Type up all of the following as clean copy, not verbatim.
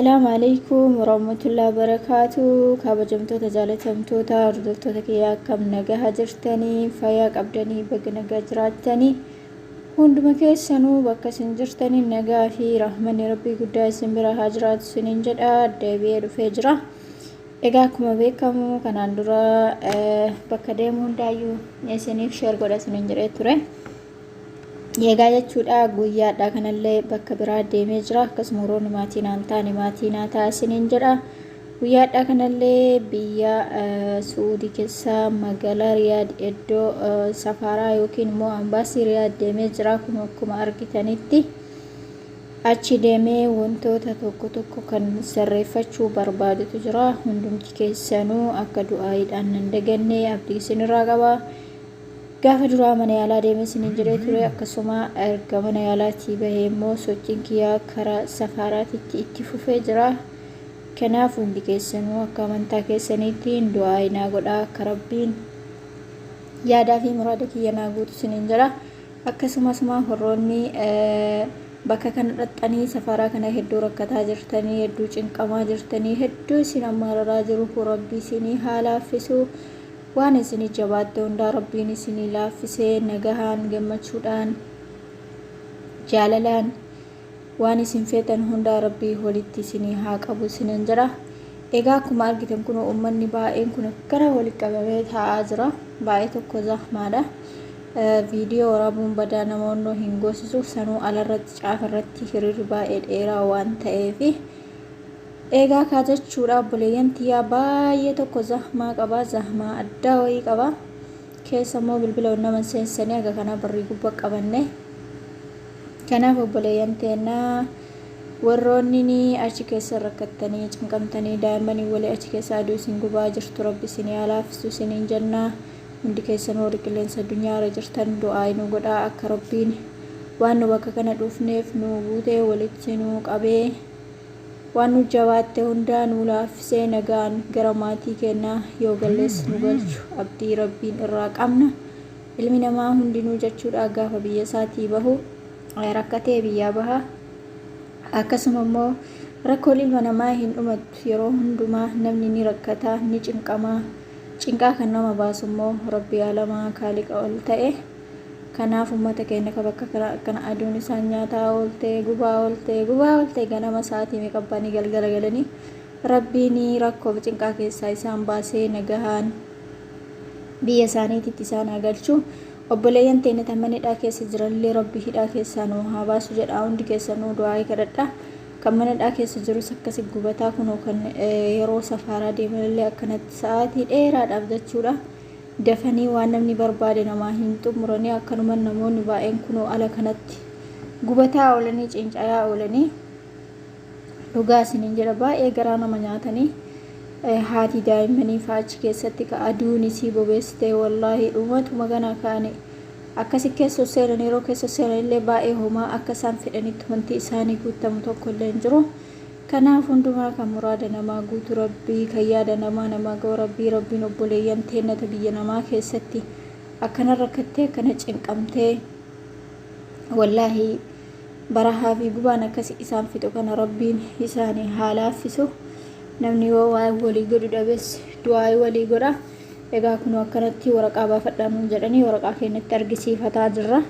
Assalaamu alaikum warahmatullahi wabarakaatu. Kabajamtoota, jaalatamtoota, hordoftoota kiyyaa, akkam nagaha jirtanii? Fayyaa qabdanii? Baga nagaa jiraattanii. Hunduma keessanuu bakka isin jirtanii nagaa fi rahmanni rabbii guddaa isin bira haa jiraatu isiniin jedha. Deebi'ee dhufee jira. Egaa akkuma beekamu kanaan dura bakka deemu hundaayyuu isiniif share godha isiniin jedhee ture. Egaa jechuudha, guyyaadha kanallee bakka biraa deemee jira. Akkasuma warroonni maatii naan taane maatii naa ta'a isiniin jedha. Guyyaadha kanallee biyya Su'uudii keessa magaalaa Riyaad, iddoo safaaraa yookiin immoo ambaasii Riyaad deemee jira. Kun akkuma argitanitti achi deemee wantoota tokko tokko kan sirreeffachuu barbaadutu jira. Hundumti keessanuu akka du'aayiidhaan nan daganne abdii isinirraa qaba. Gaafa duraa mana yaalaa deemee isiniin jedhee ture. Akkasuma erga mana yaalaatii bahee immoo sochiin kiyyaa karaa safaaraatitti itti fufee jira. Kanaaf hundi keessanuu akka amantaa keessaniitti du'aa naa godhaa, akka rabbiin yaadaa fi muraada kiyya naa guutu isiniin jedha. Akkasumas warroonni bakka kana dhaxxanii safaaraa kana hedduu rakkataa jirtanii, hedduu cinqamaa jirtanii, hedduu isin ammaararaa jiru, rabbi isinii haa laaffisu. Waan isinii jabaatte hundaa rabbiin isinii laaffisee nagahaan, gammachuudhaan, jaalalaan waan isin feetan hundaa rabbii walitti isinii haa qabu isiniin jedha. Egaa akkuma argitan kun uummanni baay'een kun akkana walitti qabamee taa'aa jira. Baay'ee tokko zahmaadha. Viidiyoo waraabuun badaa namoonni hin goosisu, sanuu alarratti caafarratti hiriirri baay'ee dheeraa waan ta'eefi. Eegaa kaa jechuudha, obboleeyyan tiyyaa, baay'ee tokko zahmaa qaba, zahmaa addaa wayii qaba. Keessa immoo bilbila nama seensanii aga kanaa barrii gubba qabanne. Kanaaf obboleeyyan teennaa, warroonni ni achi keessa rakkattanii cinqamtanii daa'immanii walii achi keessa aduu isin gubaa jirtu, rabbi isinii haa laaffisu isiniin jennaa. Hundi keessan warri qilleensa addunyaa irra jirtan du'aa nu godhaa, akka rabbiin waan nu bakka kana dhufneef nu guutee, walitti nu qabee, waan nu jabaatte hundaa nu laaffisee, nagaan gara maatii keenyaa yoo gallees nu galchu abdii rabbiin irraa qabna. Ilmi namaa hundinuu jechuudha gaafa biyya isaatii bahu rakkatee biyyaa baha. Akkasuma immoo rakkoon ilma namaa hin dhumattu. Yeroo hundumaa namni ni rakkata, ni cinqama. Cinqaa kan nama baasu immoo rabbii alamaa kaaliqa ol ta'e. Kanaaf uummata keenya ka bakka kana akkana aduun isaan nyaataa oolte, gubaa oolte, gubaa oolte, ganama sa'aatii meeqa abbanii galgala galanii, rabbiin rakkoof cinqaa keessaa isaan baasee nagahaan biyya isaaniititti isaan haa galchu. Obboleeyyan teenya tan mana hidhaa keessa jiranillee rabbi hidhaa keessaa nu haa baasu jedha. Hundi keessanuu du'aa kadhadha. Kan mana hidhaa keessa jirus akkasi gubataa. Kunoo kan yeroo safaaraa deemanillee akkanatti sa'aatii dheeraadhaaf jechuudha. Dafanii waan namni barbaade namaa hin xumuranii. Akkanuma namoonni baay'een kunoo ala kanatti gubataa oolanii, cincayaa oolanii. Dhugaa isiniin jedha, baay'ee garaa nama nyaatanii. Haati daa'immanii fa'aa achi keessatti ka aduun isii bobeessite, wallaahi dhumatuma ganaa ka'anii akkasi keessa seenan. Yeroo keessa seenan illee baay'ee homaa akka isaan fedhanitti wanti isaanii guutamu tokko illee hin jiru. Kanaaf hundumaa kan muraada namaa guutu rabbii, kan yaada namaa namaa ga'u rabbii, rabbiin obboleeyyan teennata biyya namaa keessatti akkana rakkattee, akkana cinqamtee, wallaahi barahaa fi gubaan akkasi isaan fixu kana rabbiin isaanii haa laaffisu. Namni yoo waa walii godhu dhabes du'aa walii godha. Egaa kun akkanatti waraqaa baafadhaa nuun jedhanii waraqaa keenyatti argisiifataa jirra.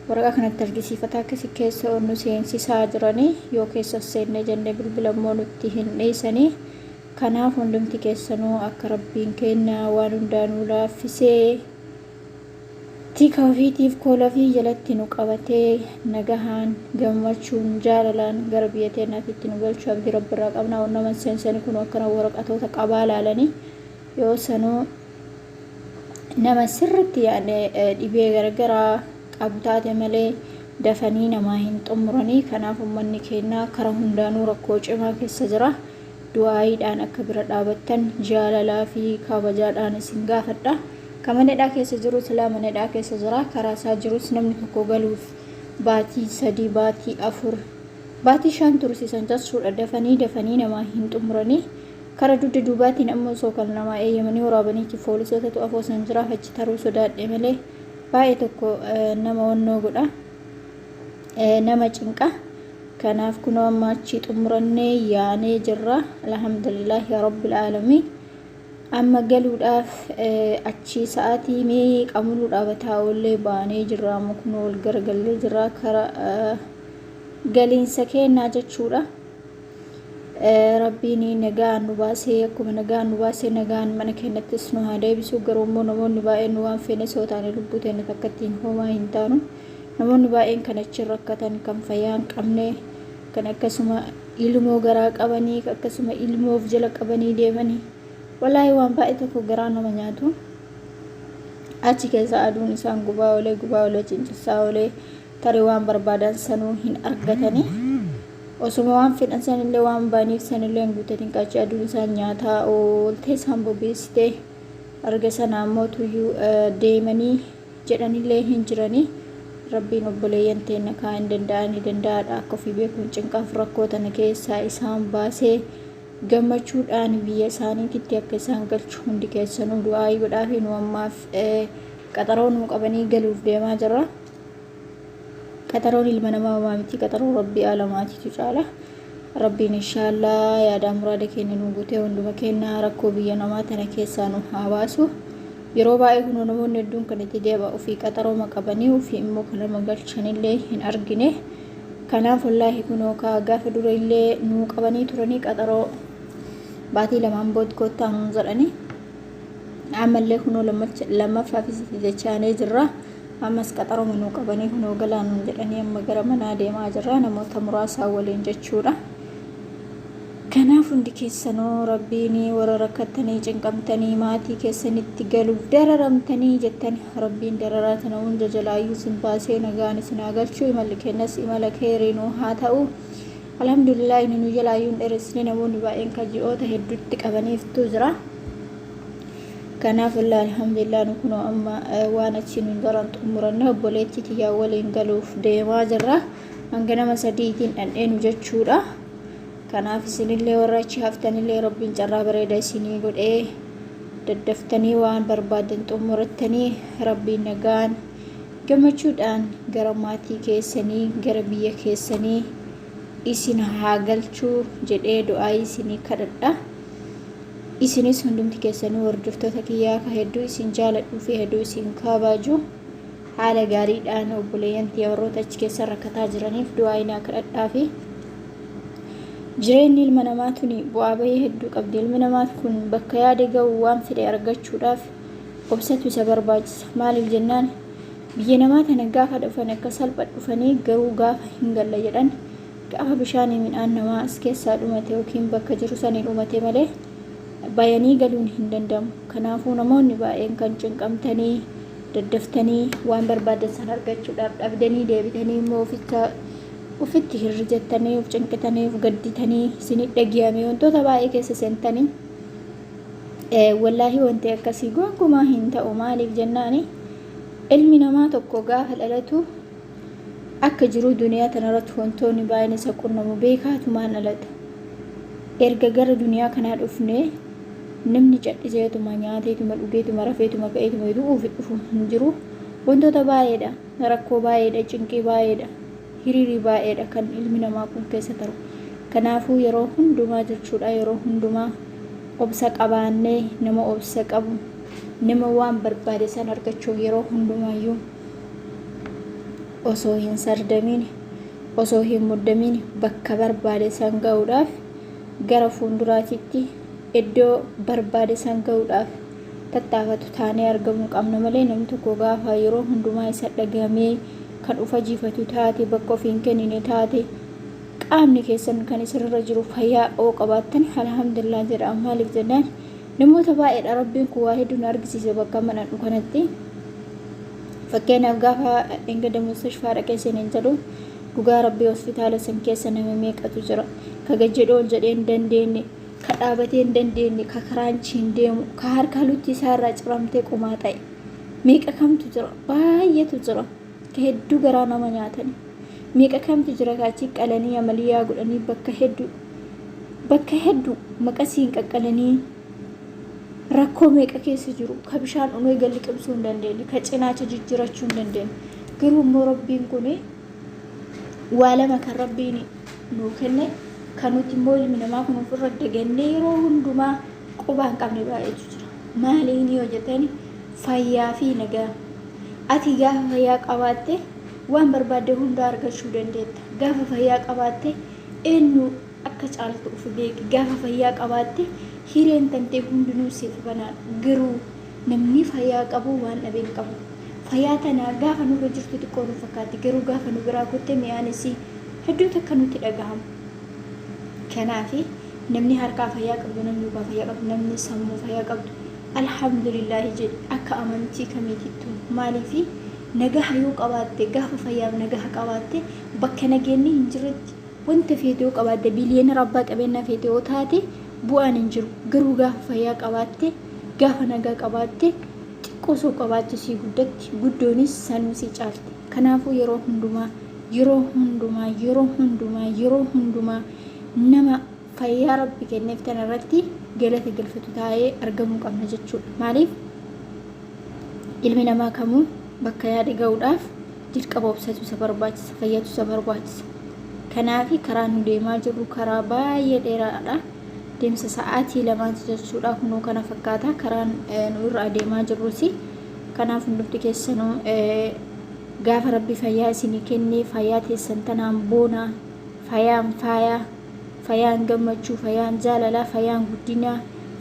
Waraqaa kanatti argisiifataa akkasi keessa nu seensisaa jiranii. Yoo keessa seenne jenne bilbila immoo nutti hin dhiisanii. Kanaaf hundumti keessanuu akka rabbiin keenya waan hundaa nu laaffisee, tika ofiitiif koola fi jalatti nu qabatee, nagahaan, gammachuun, jaalalaan gara biyya teenyaatitti nu galchu abdii rabbirraa qabna. Nama seensanii kun akkana waraqatoota qabaa laalanii, yoo sanuu nama sirritti yaane dhibee garagaraa qabu taate malee dafanii namaa hin xumuranii. Kanaaf uummanni keenya karaa hundaanuu rakkoo cimaa keessa jira. Du'aayiidhaan akka bira dhaabattan jaalalaa fi kabajaadhaan isin gaafadha. Kan mana hidhaa keessa jiru silaa mana hidhaa keessa jira. Karaa isaa jirus namni tokko galuuf baatii 3, baatii 4, baatii 5 tursiisan jechuudha. Dafanii dafanii namaa hin xumuranii. Kara dugda duubaatiin ammoo osoo kan namaa eeyyamanii waraabaniiti poolisootatu afoo san jiraaf achi taruu sodaadhe malee baay'ee tokko nama wannoo godha. Nama cinqa. Kanaaf kunoo amma achii xumurannee yaanee jirra. Alhamdulillaahi rabbil aalamiin. Amma galuudhaaf achii sa'aatii meeqa muluu dhaabataa oollee baanee jirra. Amma kunoo ol garagallee jirra kara galiinsa keennaa jechuudha. Rabbiin nagaan nu baasee, akkuma nagaan nu baasee nagaan mana keenyattis nu haa deebisu. Garuu immoo namoonni baay'een nu waan feene soo taane lubbuu teenya takkattiin homaa hin taanu. Namoonni baay'een kan achi rakkatan, kan fayyaa hin qabne, kan akkasuma ilmoo garaa qabanii, akkasuma ilmoof jala qabanii deemanii, wallaahi waan baay'ee tokko garaa nama nyaatu. Achi keessa aduun isaan gubaa oolee gubaa oolee cincilsaa oolee tarii waan barbaadan sanuu hin argatanii. Osuma waan fedhan sanillee waan baaniif sanillee hin guutatin qachi aduun isaan nyaataa ooltee isaan bobeessitee arga sana ammoo tuyyuu deemanii jedhanillee hin jiranii. Rabbiin obboleeyyan teenna kaa hin danda'anii danda'aadha akka ofii beekuun cinqaaf rakkoo tana keessaa isaan baasee gammachuudhaan biyya isaaniititti akka isaan galchu hundi keessanuu du'aayii godhaafi. Nu ammaaf qaxaroo nuu qabanii galuuf deemaa jirra. Qaxaroon ilma namaa homaa miti, qaxaroo Rabbii aalamaatiitu caala. Rabbiin inshaallah yaadaa muraada keenya nuu guutee hunduma keenya rakkoo biyya namaa tana keessaa nu haa baasu. Yeroo baay'ee kunoo namoonni hedduun kan itti deebi'a ofii qaxarooma qabanii ofii immoo kan nama galchanillee hin argine. Kanaaf wallaahi kunoo kaa gaafa dura illee nuu qabanii turanii qaxaroo baatii lamaan booda kottaa nuun jedhanii. Ammallee kunoo lammaffaafis itti dachaanee jirra. Ammas qaxaroma nuu qabanii kunoo galaa nuun jedhanii amma gara manaa deemaa jirra namoota muraasaa waliin jechuudha. Kanaaf hundi keessanuu Rabbiin warra rakkattanii cinqamtanii maatii keessanitti galuuf dararamtanii jettan Rabbiin dararaa tana hunda jalaayyuu isin baasee nagaan isin haa galchu. Imalli keenyas imala keerii nuu haa ta'u. Alhamdulillah, inni nu jalaayyuu hin dheeressine, namoonni baay'een kan ji'oota hedduutti qabaniiftu jira. Kanaaf wallaahi alhamdulillah, nu kunoo amma waan achi nun daran xumuranne obboleettii tiyyaa waliin galuuf deemaa jirra. Hanga nama sadiitiin dhandheenu jechuudha. Kanaaf isinillee warra achi haftanillee Rabbiin carraa bareeda isinii godhee daddaftanii waan barbaadan xumurattanii Rabbiin nagaan gammachuudhaan gara maatii keessanii, gara biyya keessanii isin haa galchuu jedhee du'aa isinii kadhadha. Isinis hundumti keessanuu hordoftoota kiyyaa ka hedduu isin jaaladhuu fi hedduu isin kabaju, haala gaariidhaan obboleeyyan tiyya warroota achi keessa rakkataa jiraniif du'aa inaa kadhadhaa fi jireenyi ilma namaa tuni bu'aa bahii hedduu qabdi. Ilmi namaa kun bakka yaade ga'u waan fedhe argachuudhaaf obsatu isa barbaachisa. Maaliif jennaan, biyya namaa tana gaafa dhufan akka salpha dhufanii garuu gaafa hin galla jedhan, gaafa bishaanii midhaan namaa as keessaa dhumate yookiin bakka jiru sanii dhumate malee bayanii galuun hin danda'amu. Kanaafuu namoonni baay'een kan cinqamtanii daddaftanii waan barbaadan san argachuudhaaf dhabdanii deebitanii immoo ofitta ofitti hirri jettanii of cinqitanii of gadditanii isinit dhagiyame wantoota baay'ee keessa seentanii, wallaahi wanti akkasii gonkumaa hin ta'u. Maaliif jennaani, ilmi namaa tokko gaafa dhalatu akka jiruu duniyaa tanarratti wantoonni baay'een isa qunnamu beekaatumaan dhalata. Erga gara duniyaa kanaa dhufnee namni cadhiseetuma nyaateetuma dhugeetuma rafeetuma ka'eetuma du'uuf dhufu hin jiru. Wantoota baay'eedha, rakkoo baay'eedha, cinqii baay'eedha, hiriirii baay'eedha kan ilmi namaa kun keessa taru. Kanaafuu yeroo hundumaa jechuudha, yeroo hundumaa obsa qabaannee, nama obsa qabu, nama waan barbaade san argachuuf yeroo hundumaayyuu osoo hin sardamiin, osoo hin muddamiin bakka barbaade san ga'uudhaaf, gara fuulduraatitti iddoo barbaade san ga'uudhaaf tattaafatu taanee argamuu qabna malee, namni tokko gaafa yeroo hundumaa isa dhagahamee kan of ajiifatu taate, bakka of hin kennine taate, qaamni keessan kan isinirra jiru fayyaa oo qabaattan alhamdulillah jedha. Maaliif jennaan, namoota baay'eedha Rabbiin kun waa hedduu nu argisiise bakka mana kanatti. Fakkeenyaaf gaafa dhengada mustashfaa dhaqee seeneen jedhu, dhugaa Rabbii hospitaala san keessa nama meeqatu jira ka gajjedhoo ol jedhee hin dandeenye, ka dhaabatee hin dandeenye, ka karaanchi hin deemu, ka harka lutti isaarraa ciramtee qumaa ta'e meeqa kamtu jira? Baay'eetu jira ka hedduu garaa nama nyaatani. Meeqa kamtu jira ka achi qalanii amaliyaa godhanii bakka hedduu bakka hedduu maqasiin qaqqalanii rakkoo meeqa keessa jiru, ka bishaan dhugee gad liqimsuu hin dandeenye, ka cinaacha jijjiirachuu hin dandeenye. Garuu immoo Rabbiin kun waa lama kan Rabbiin nuu kenne kan nuti immoo ilmi namaa kun ofirra dagannee yeroo hundumaa quba hin qabne baay'eetu jira. Maaliin yoo jettan fayyaa fi nagaa. Ati gaafa fayyaa qabaatte waan barbaadde hunda argachuu dandeetta. Gaafa fayyaa qabaatte eenyu akka caaltu of beeki. Gaafa fayyaa qabaatte hireen tantee hundinuu siif banaadha. Garuu namni fayyaa qabu waan dhabe hin qabu. Fayyaa tana gaafa nurra jirtu xiqqoo nu fakkaatti. Garuu gaafa nu biraa kutte mi'aan isii hedduu takka nutti dhagahama. Kanaafi namni harkaa fayyaa qabdu, namni lukaa fayyaa qabdu, namni sammuu fayyaa qabdu alhamdulillaahi jedhi akka amantii kamiitittuu. Maaliifi nagaha yoo qabaatte gaafa fayyaaf nagaha qabaatte bakka nageenni hin jirretti wanta feete yoo qabaatte biliyeenara abbaa qabeennaa feete yoo taate bu'aan hin jiru. Garuu gaafa fayyaa qabaatte gaafa nagaa qabaatte xiqqoo osoo qabaatte sii guddatti guddoonis sanuu sii caalti. Kanaafuu yeroo hundumaa yeroo hundumaa yeroo hundumaa yeroo hundumaa nama fayyaa Rabbi kenneef tana irratti galata galfatu taa'ee argamuu qabna jechuudha. Maaliif ilmi namaa kamuu bakka yaade ga'uudhaaf dirqama obsatu isa barbaachisa, fayyatu isa barbaachisa. Kanaafi karaa nu deemaa jirru karaa baay'ee dheeraadha. Deemsa sa'aatii lamaati jechuudha. Kunoo kana fakkaata karaan nu irra adeemaa jirrusi. Kanaaf hundumti keessanuu gaafa Rabbi fayyaa isinii kenne fayyaa teessan tanaan boonaa, fayaan faayaa, fayaan gammachuu, fayaan jaalalaa, fayaan guddinaa,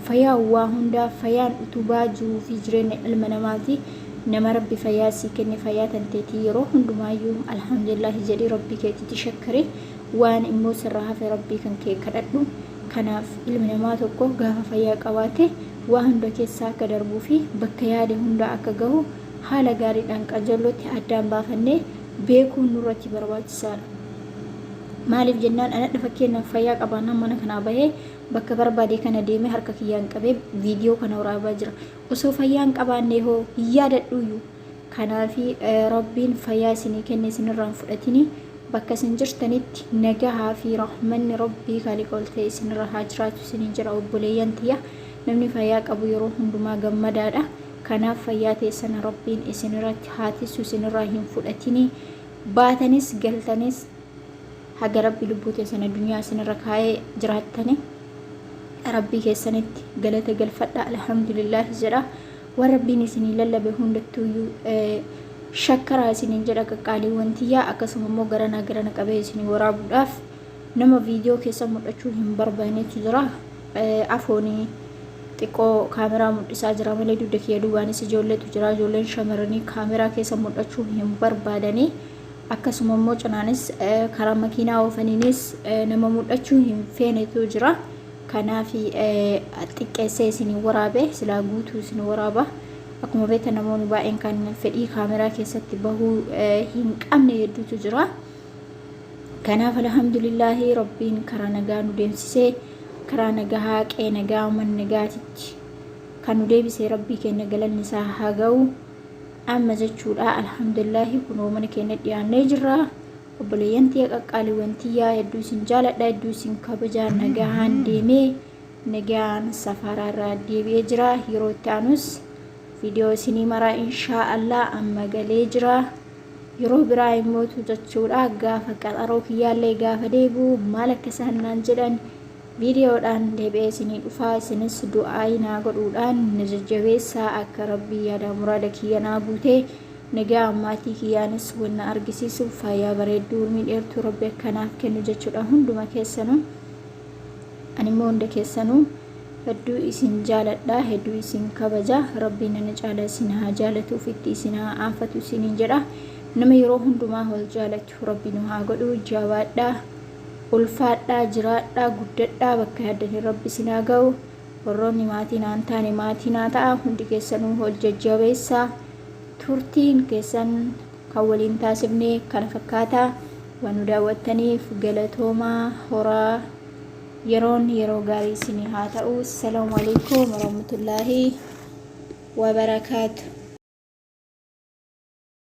fayaan waa hundaa, fayaan utubaa jiruu fi jireenya ilma namaati. Nama Rabbi fayyaa sii kenne fayyaa tanteetii yeroo hundumaayyuu alhamdulillaahi jedhii Rabbii keetitti shakkari. Waan immoo sirraa hafe Rabbii kan kee kadhadhu. Kanaaf ilmi namaa tokko gaafa fayyaa qabaate waa hunda keessa akka darbuu fi bakka yaade hunda akka gahu haala gaariidhaan qajeellotti addaan baafannee beekuun nurratti barbaachisaadha. Maaliif jennaan anadha fakkeenyaaf fayyaa qabaannaan mana kanaa bahee bakka barbaade kana deemee harka kiyyaan qabee viidiyoo kana waraabaa jira. Osoo fayyaa hin qabaannee hoo hin yaadadhuuyyu. Kanaafi Rabbiin fayyaa isinii kenne isinirraa hin fudhatini. Bakka isin jirtanitti nagahaa fi rahmanni Rabbii kaaliqa ol ta'e isinirra haa jiraatu isiniin jedha obboleeyyan tiyya. Namni fayyaa qabu yeroo hundumaa gammadaadha. Kanaaf fayyaa teessan Rabbiin isinirratti haa tissu isinirraa hin fudhatini. Baatanis galtanis haga Rabbi lubbuu teessan addunyaa isinirra kaa'ee jiraattani Rabbii keessanitti galata galfadha alhamdulillaahi jedha. Waan Rabbiin isinii lallabe hundattuuyyuu shakkaraa isiniin jedha qaqqaaliiwwan tiyyaa akkasuma immoo garanaa garana qabee isinii waraabuudhaaf nama viidiyoo keessa mul'achuu hin barbaanetu jira. Afoonii xiqqoo kaameraa mul'isaa jira malee dugda kiyya duubaanis ijoolleetu jira. Ijoolleen shamarranii kaameraa keessa mul'achuu hin barbaadanii. Akkasuma immoo cinaanis karaa makiinaa oofaniinis nama mul'achuu hin feenetu jira. Kanaaf xiqqeessee isin waraabe silaa guutuu isin waraaba. Akkuma beektan namoonni baay'een kan fedhii kaameraa keessatti bahuu hin qabne hedduutu jira. Kanaaf alhamdulillaahi Rabbiin karaa nagaa nu deemsisee karaa nagahaa qe'ee nagaa mana nagaatitti kan nu deebisee Rabbii keenya galanni isaa haa ga'u. Amma jechuudha alhamdulillaahi kunoo mana keenya dhiyaannee jirra. Obboleeyyan tiyya qaqqaaliiwwan tiyyaa hedduu isin jaaladha hedduu isin kabajaa nagahaan deemee nagaan safaaraa irraa deebi'ee jira. Yeroo itti aanus viidiyoo isinii maraa inshaa Allah amma galee jira. Yeroo biraa immootu jechuudha gaafa qaxaroo kiyyaallee gaafa deebi'u maal akka isaan naan jedhan viidiyoodhaan deebi'ee isinii dhufaa isinis du'aayii naa godhuudhaan na jajjabeessaa akka rabbii yaadaa muraada kiyya naa guutee nagaa maatii kiyyaanis wal na argisiisu fayyaa bareedduu urmii dheertuu rabbi akka naaf kennu jechuudha hunduma keessanuu ani immoo hunda keessanuu hedduu isin jaaladha hedduu isin kabaja rabbiin nana caala isin haa jaalatu ofitti isin haa aanfatu isiniin jedha nama yeroo hundumaa wal jaalatu rabbi nu haa godhu jabaadha ulfaadhaa jiraadhaa guddadhaa bakka yaaddanii rabbi isin haa ga'u warroonni maatii naan taane maatii naa ta'a hundi keessanuu wal jajjabeessaa turtiin keessan kan waliin taasifne kana fakkaata waan nu daawwattaniif galatoomaa horaa Yeroon yeroo gaarii isinii haa ta'u. Assalaamu alaikum warahmatullaahi wabarakaatu.